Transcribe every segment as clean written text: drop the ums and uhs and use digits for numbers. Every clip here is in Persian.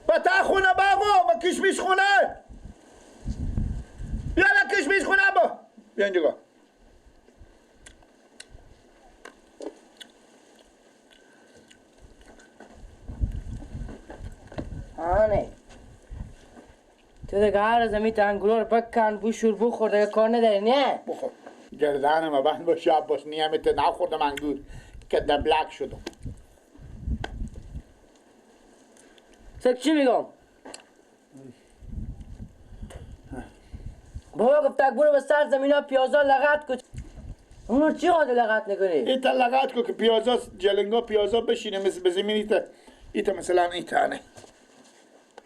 با خونه باغو با کشمیش خونه. بیا با کشمیش خونه با. بیا اینجا. آنه تو دیگه هر زمین انگور بکن بشور بخور دیگه کار نداری نه؟ بخور. گردنم بند باشه عباس نیمت نخوردم انگور که دبلک شدم. سک چی میگم؟ بابا گفت برو به سر زمین ها پیازا لغت کن. اونو چی قادر لغت نکنی؟ ایتا لغت کن که پیازا جلنگا پیازا بشینه مثل به زمین ایتا ایتا مثلا ایتا نه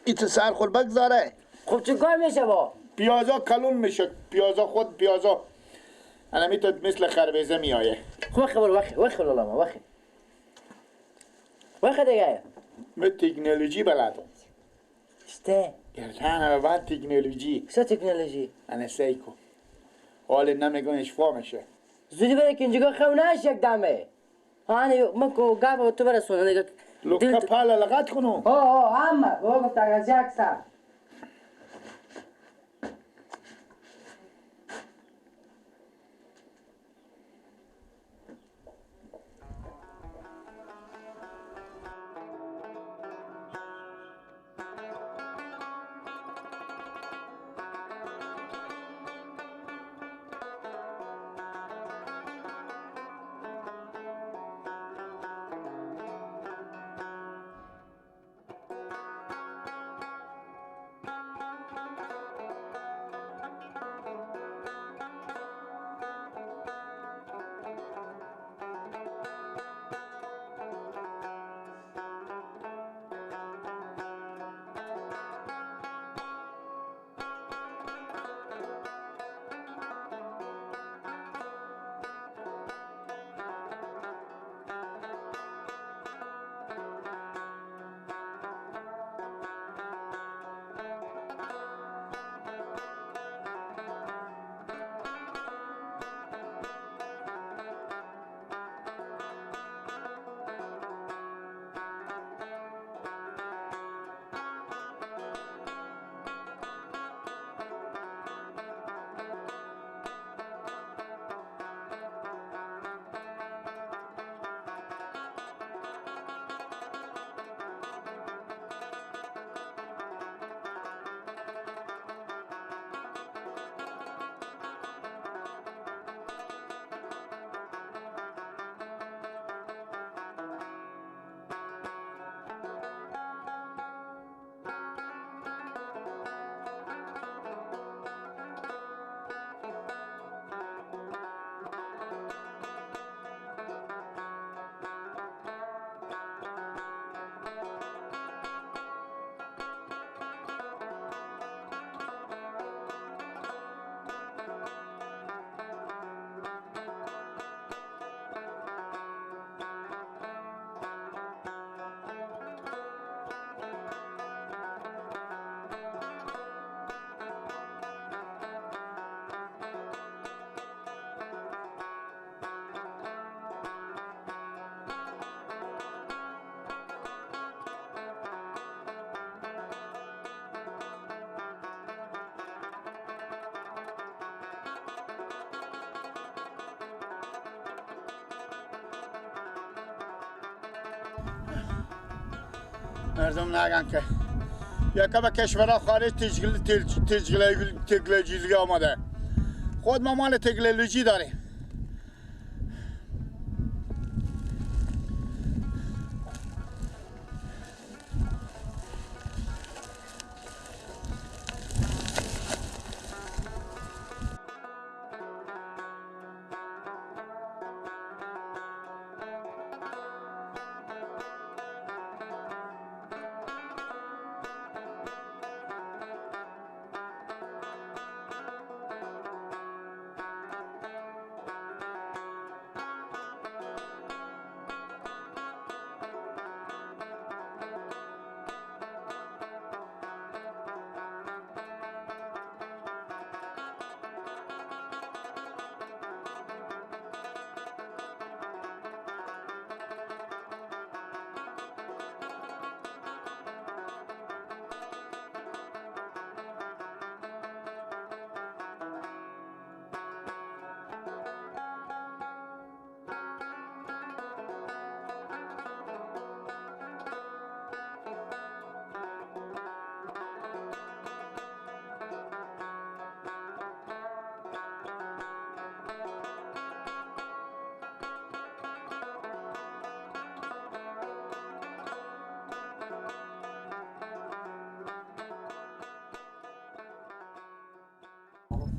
ایتا سر خور بگذاره. خب چه کار میشه با؟ پیازا کلون میشه، پیازا خود پیازا الان ایتا مثل خربزه میایه. خب وخی برو وخی وخی لالا وخی وخی دیگه. من تکنولوژی بلدم. چته؟ گردنم بعد تکنولوژی. چه تکنولوژی؟ انا سیکو. حال نمیگن اشفا میشه. زودی بره که اینجا خو نش یک دمه. آنی من کو گاب تو برسونه دیگه. لوکا پالا لغت کنو. ها اما بابا گفت از یک سر. مردم نگن که یکا به کشورها خارج تکنولوژی آمده. خود ما مال تکنولوژی داریم.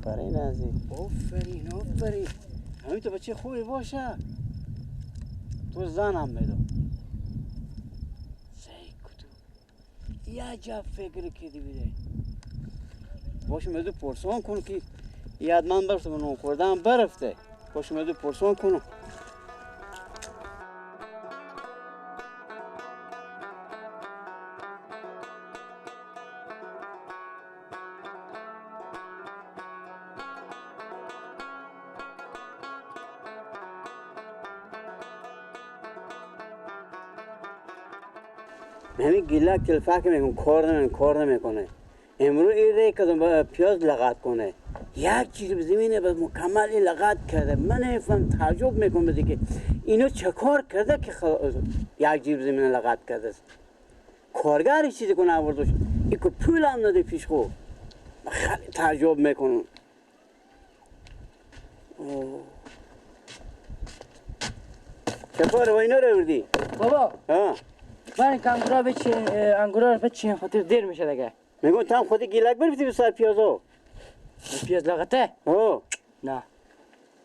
آفرین عزیز. آفرین آفرین. همین تو بچه خوبی باشه. تو زنم میدم. سعی کتو. یه عجب فکر کردی بیده. باشه میدو پرسان کن که یاد من برفته من نون خوردم برفته. باشه میدو پرسان کنم. همین گیلک تلفک میکنه کار نمیکنه. امروز این ری کردم پیاز لغت کنه. یک چیز به زمینه به مکمل این لغت کرده. من نمیفهم تعجب میکنم که اینو چه کار کرده که یک چیز به زمینه لغت کرده. کارگر چیزی کنه آوردش. این که پول هم نده پیش خو. خیلی تعجب میکنم. چه کار و اینا رو بردی؟ بابا. ها. من انگورا بچین، انگورا رو بچین خاطر دیر میشه دیگه. میگم تو هم خود گیلک برفتی به سر پیازو. پیاز لغته؟ اوه. نه.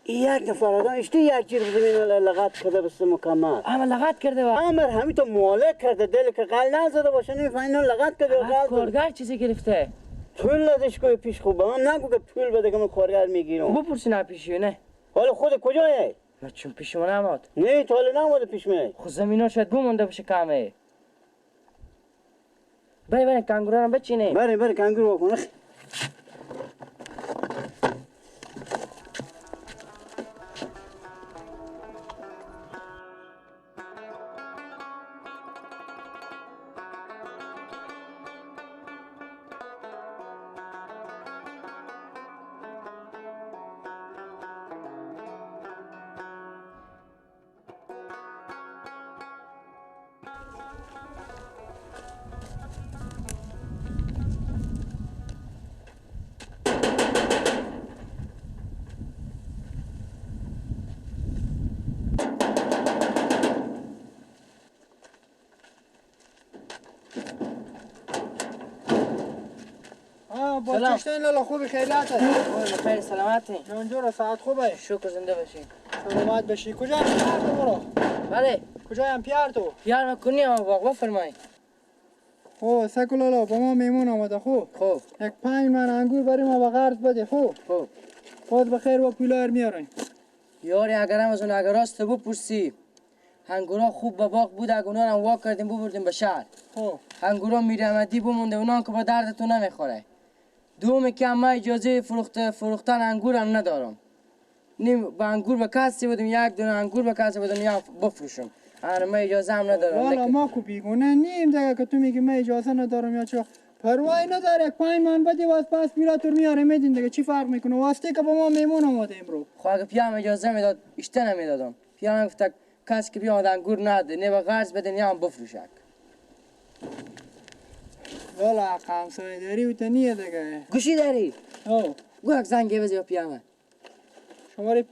یک نفر آدم اشتی یک چیز زمین لغت کرده بس مکمل. اما لغت کرده و امر همین تو ماله کرده دل که قل نزده باشه نمیفهمی اینو لغت کرده. قل کارگر چیزی گرفته. پول ندش که پیش خوب من نگو که پول بده که من کارگر میگیرم. بپرسی نه پیشی نه. حالا خود کجایه؟ من چون پیش من نماد. نه تا حالا نماده پیش من. خب زمینا شاید بمونده باشه کمه. بله بله کنگورا رو بچینه. بله بله کنگور بکن. سلام. چشتین لالا خوبی خیلیاته. خیر سلامتی. جان جور ساعت خوبه. شکر زنده باشی. سلامت باشی. کجا پیار تو برو؟ بله. کجایم پیار تو؟ پیار کنی هم باغ بفرمایید. خب سکو لالا با ما میمون آمده خوب. خوب. یک 5 من انگور برای ما به قرض بده خوب. خوب. خود بخیر و پولار میارین. یاری اگرم از اون اگر راست بپرسی انگورا خوب به باغ بود اگه اونا رو وا کردیم ببردیم به شهر. خوب. انگورا میرمدی بمونده اونا که با دردتون نمیخوره. دوم که ما اجازه فروختن انگور هم ندارم. نیم با انگور به کسی بودیم یک دونه انگور به کسی بودیم یا بفروشم. آره ما اجازه هم ندارم. والا ما کو بیگونه نیم دیگه که تو میگی من اجازه ندارم یا چه پروایی نداره. یک 5 من بدی واس پس میرا تو میاره میدین دیگه چی فرق میکنه واسطه که با ما میمون اومده امرو. خب اگه پیام اجازه میداد اشته نمیدادم. پیام گفت کسی که بیاد انگور نده نه به قرض بده نه هم بفروشک. والا حق همسایه داری و نیه دیگه. گوشی داری؟ او گو یک زنگ بزن به پیامه. شماره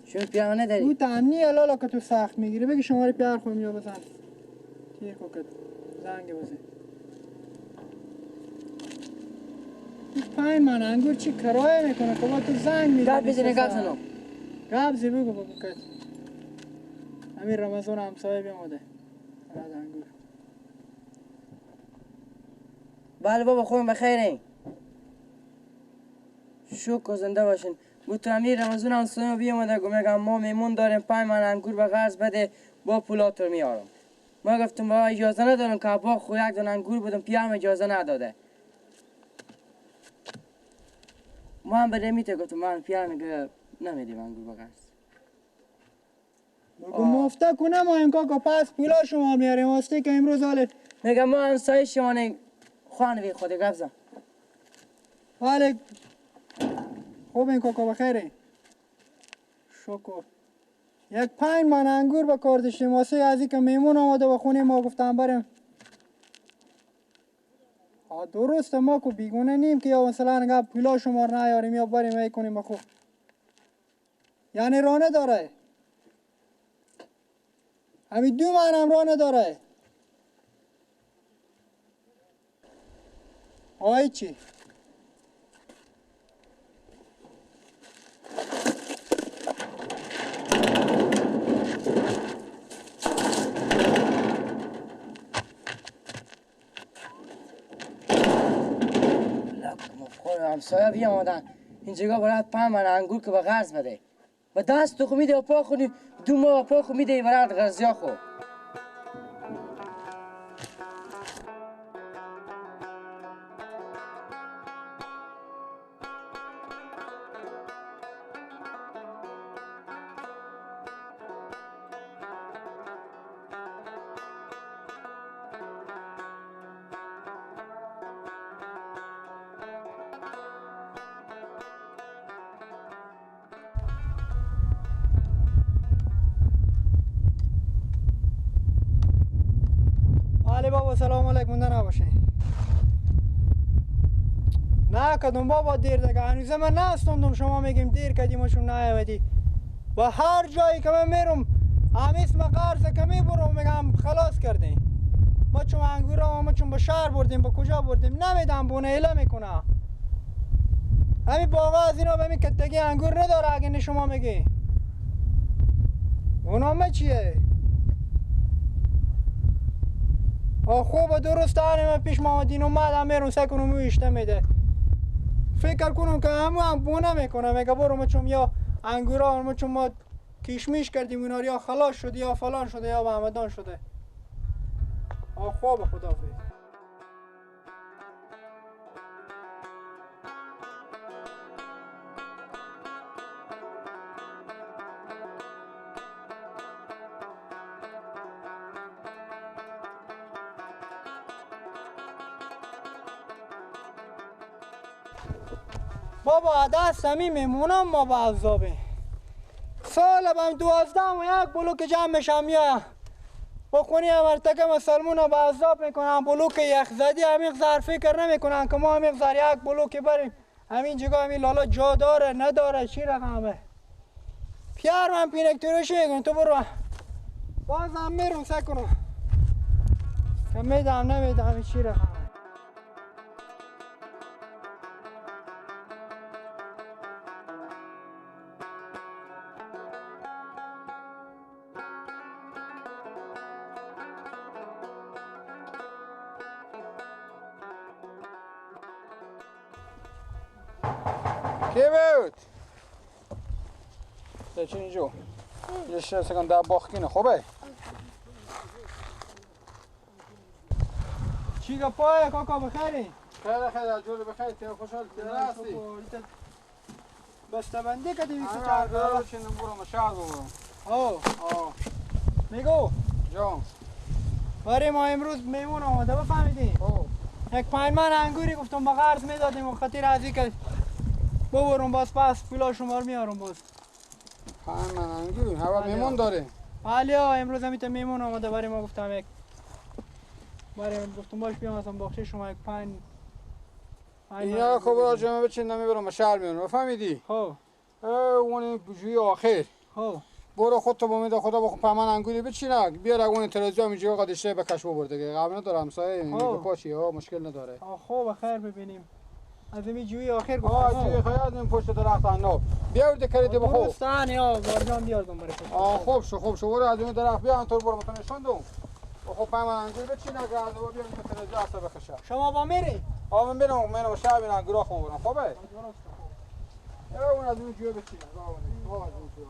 شما پیامه نداری؟ او تنیه لالا که تو سخت میگیری بگی شماره پیار خودم یا بزن. تیر کو که زنگ بزن. 5 من انگور چی کرایه میکنه که با تو زنگ میزنی. گپ بزنی گپ زنم. گپ زی بگو بگو که امیر رمضان همسایه بیامده. رد انگور. بله بابا خوبم بخیرین. شکر زنده باشین. بود تو امیر رمضان هم سویم بیامده گفت میگم ما میمون داریم 5 من انگور به قرض بده با پولات رو میارم. ما گفتم بابا اجازه ندارم که با خو یک دونه انگور بدم پیام اجازه نداده. ما هم به رمیته گفتم من پیام میگه نمیدیم انگور به قرض. بگو مفته کنه ما این کاکا پس پولا شما میاریم واسطه که امروز حالت میگم ما همسایه شما نیم خانوی خود گپ زن. بله خوب این کاکا بخیره. شکر. یک 5 من انگور به کار داشتیم واسه از اینکه میمون آمده و خونه ما گفتم بریم. درسته ما کو بیگونه نیم که یا مثلا گپ پولا شما رو نیاریم یا بریم ای کنیم بخو. یعنی رانه داره. همین 2 من هم رانه داره. آی چی؟ همسایه بیا آمدن اینجا برات 5 من انگور که به قرض بده و دست تو میده و پا خونی 2 ماه پا خو میده برات قرضیا خو. بابا سلام علیکم مونده نباشه. نه کدوم بابا دیر دیگه هنوز من نستوندم شما میگیم دیر کردیم و چون نیامدی و هر جایی که من میرم هم اسم قرض که میبرم میگم خلاص کردیم ما چون انگورا ما چون به شهر بردیم به کجا بردیم نمیدم بونه اله میکنه همین باغا از اینا به همین کتگی انگور نداره اگه نه شما میگی اونامه چیه؟ خوب درست من پیش محمدین اومد میرم سعی کنم او میده فکر کنم که همو هم بونه میکنه میگه برو ما چون یا انگورا ما چون ما کشمیش کردیم اونا یا خلاص شده یا فلان شده یا محمدان شده. خوب خداحافظ. بابا دست همی میمونم ما به عذابه سال بم 12 و یک بلوک جمع میشم یا با خونی امرتکه مسلمون به عذاب میکنن بلوک یخ زدی همی زر فکر نمیکنن که ما همی زر یک بلوک بریم همین جگاه همین لالا جا داره نداره چی رقمه پیار من پینک تروشی میگم تو برو بازم میرم سعی کنم که میدم نمیدم چی رقمه. کی بود؟ چی اینجا؟ یه شناسه کن در باخ کنه خوبه؟ چی گپایه کاکا بخیری؟ خیر خیر جور بخیر تی خوشحال هستی؟ بسته بندی کدی میشه چهار برو چندم برو مشاهد برو. او میگو جان برای ما امروز میمون آمده بفهمیدی؟ یک 5 من انگوری گفتم به قرض میدادیم و خاطر از اینکه ببرم باز پس پولا شما رو میارم باز. 5 من انگور هوا میمون داره. بله امروز هم میمون آمده برای ما گفتم یک برای گفتم باش بیام اصلا باغچه شما یک 5 اینا رو خب جمع بچین نمیبرم شهر میارم بفهمیدی؟ خب اون جوی آخر. خب برو خودت با امید خدا بخو 5 من انگوری بچینک بیار اون ترازو اینجا قدشه بکش ببر دیگه قبل نداره همسایه پاشی ها مشکل نداره. خوب خیر ببینیم. از این جوی آخر گفتم. جوی خیر از این پشت درخت عناب بیار دکریده بخو. درستان یا بارجان بیاردم برای خود. خوب شو خوب شو برو از این درخت بیا انطور برو متن نشون دوم. خب 5 من انگور بچین اگه از بیا این ترازو اصلا بخشه. شما با میری؟ من میرم شب این انگورا خو برم خوبه؟ اون از این جوی بچین. از این جوی.